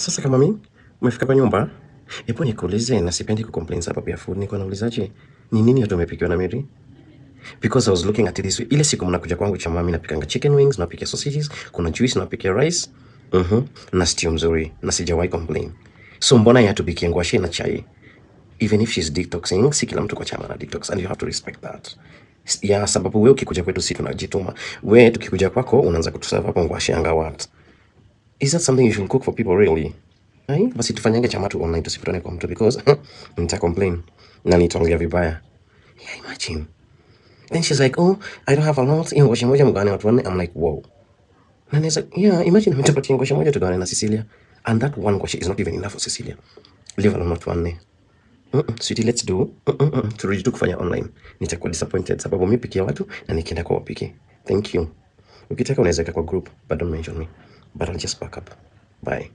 Sasa kama mimi umefika kwa nyumba, hebu nikuulize, na sipendi kucomplain sababu ya food. Niko naulizaje, ni nini watu wamepikiwa na Mary? Because I was looking at it this way. Ile siku mnakuja kwangu chama, mimi napikanga chicken wings, napika sausages, kuna juice, napika rice, na stew mzuri, na sijawahi complain. So mbona ya tupikie ngwashe na chai? Even if she's detoxing, si kila mtu kwa chama na detox and you have to respect that. Ya sababu wewe ukikuja kwetu si tunajituma. Wewe tukikuja kwako unaanza kutuserve hapo ngwashe anga what? Is that something you should cook for people, really? Ai, basi tufanyange chama tu online, tusikutane kwa mtu because nita complain na nitaongea vibaya. Yeah, imagine. Then she's like, "Oh, I don't have a lot. Hiyo ngwashe moja mgawane watu wanne." I'm like, "Whoa." Na naweza, yeah, imagine umetupatia ngwashe moja tugawane na Cecilia. And that one ngwashe is not even enough for Cecilia. Leave alone watu wanne. Sweetie, let's do. Turudi tu kufanya online. Nitakuwa disappointed sababu mi pikia watu na nikienda kwa wapike. Thank you. Ukitaka unaweza weka kwa group, but don't mention me. But I'll just back up. Bye.